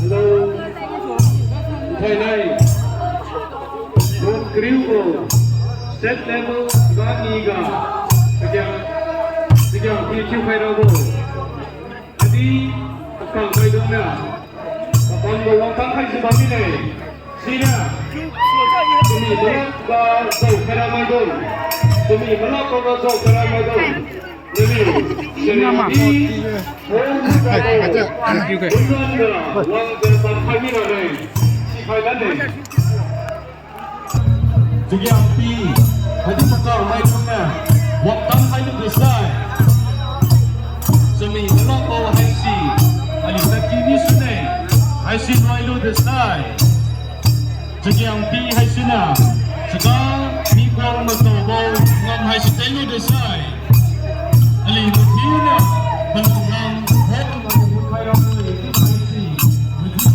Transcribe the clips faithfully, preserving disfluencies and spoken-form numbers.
Hello. Thainai. Ron kariu gu. State level gani ga. Kagiang. Kagiang pi chiu khai rabo. Adi. Akang khai dong na. Akang gu wangtang khai si bam mine. Sina, tumi malak ga zao khaira maidung. Tumi malak ga zao khaira maidung. Naliu, sina di, hong, unang ga, wang ga, bam khai mi raleng. Sikhai lane. Chagiang pi, hadi makang maidung na, wangtang khai lu desai. Chami malak bo haisi, aliu tadki mi sune, haisi noi lu desai. Chagiang pi haisiniu, chaga mi kuang mataobo ngam haisi tenglu desai. Aliu mathiuniu, malung nang, hok nang, hok khai rabo, haisi, mathiu.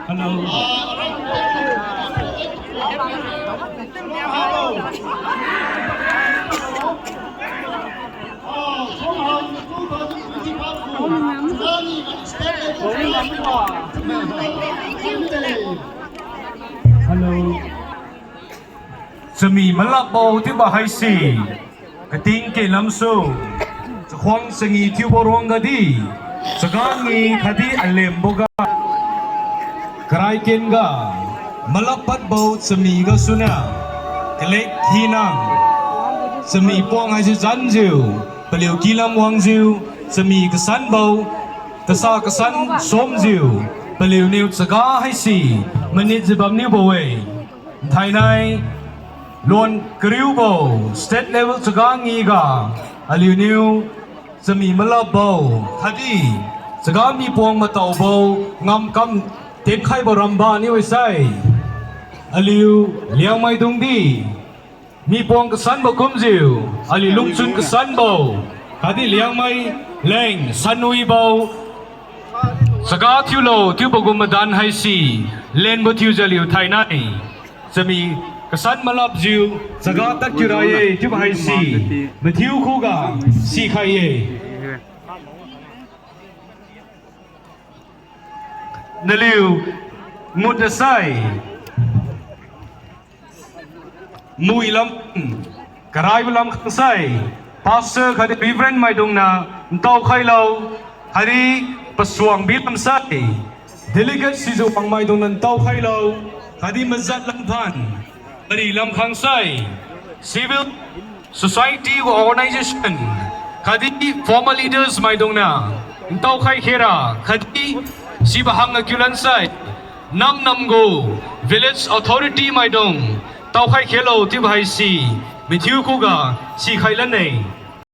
Hello. Hello. Chami malakbo thiubo haise, kating kenlamsu, chakhuang changi thiubo ruangga di, chaga ngi khatdi alemboga, karai kenga, malak padbo chami gasuniu, kalek hina, chami puang haise janjiu, paliu kilam wangjiu, chami kasanbo, kasa kasan somjiu, paliuniu chaga haise, manitjiu bamniubo-e. Thainai, luan kariubo, state level chaga ngiga, aliuniu, chami malakbo, khatdi, chaga mipuang mataobo, ngamkam tenkhaibo ramba niu-e sai. Aliu Liangmaidung di, mi puang kasanbo kumjiu, aliu lungchun kasanbo, khatdi Liangmai leng sanwibo, chaga thiulo chiubo gu madan haise, lenbo thiujiu aliu thainai. Chami kasan malapjiu, chaga tadkiura-e chiubo haise, mathiu khuga sikhai-e. Naliu mut asai, mui lam, karaibo lam khangsai, Pastor khatdi Reverend maidungniu ntaokhailo, khatdi pasuang bi lamsai, delegate sijiu wangmaidungniu ntaokhailo, khatdi majat lamphan, pari lam khangsai, civil society gu organization, khatdi formal leaders maidungniu ntaokhai khera, khatdi sibo hangga kiu lansai, nam nam gu village authority maidung ntaokhai khelo chiubo haise, mathiu khuga sikhai lane.